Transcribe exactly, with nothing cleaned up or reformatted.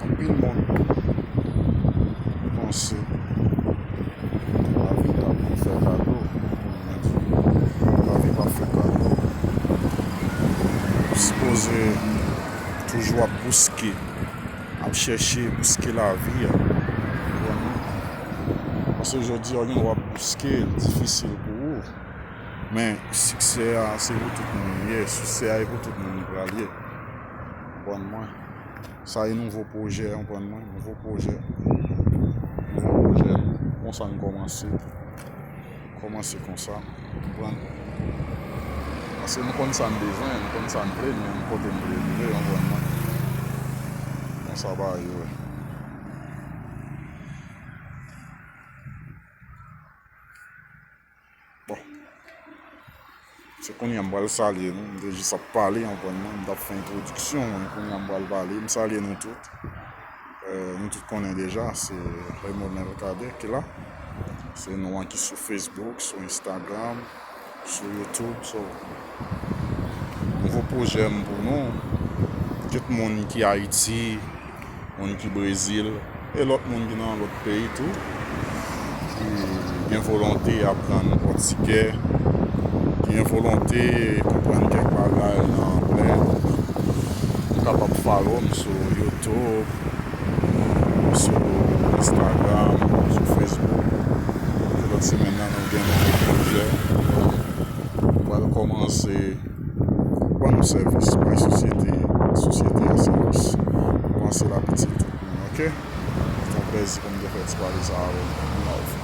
Anpil moun panse lavi ta pral fè kado. Lavi p ap fè kado. Ou sipoze toujou ap bouske, ap chèche bouske lavi a. Ou konprann mwen? Paske jodi a, w gen dwa ap bouske, l difisil pou ou. Men, siksè a, se pou tout moun li ye. Siksè a, e pou tout moun li pral ye. Ou konprann mwen? Sa e nouvo pwojè, ou konprann mwen? Nouvo pwojè. Nouvo pwojè. Konsa n kòmanse. Kòmanse konsa. Ou konprann? Paske nou konn sa n bezwen, nou konn sa n vle, nou menm kote n vle rive, ou konprann mwen? Konsa bagay yo ye. Bon. Se kounye a m pral salye nou. M te jis ap pale, ou konprann mwen. M t ap fè entwodiksyon, men kounye a m pral pale. M salye nou tout. Euh, nou tout konnen deja, se Raymond Mercader ki la. Se nou an ki sou Facebook, sou Instagram, sou YouTube. So, nouvo pwojè m pou nou. Tout moun ki Ayiti, moun ki Brezil, e lòt moun ki nan lòt peyi tou, ki gen volonte aprann pòtigè, ki gen volonte konprann kèk bagay nan anglè. Ou kapab follow m sou YouTube, sou Instagram, sou Facebook. Pou lòt semèn nan, nou gen nouvo pwojè. Nou pral kòmanse ban nou sèvis, bay sosyete, sosyete a sèvis. Panse la piti tout moun, oke? Se yon plèzi pou m te fè ti pale sa avè nou. Love.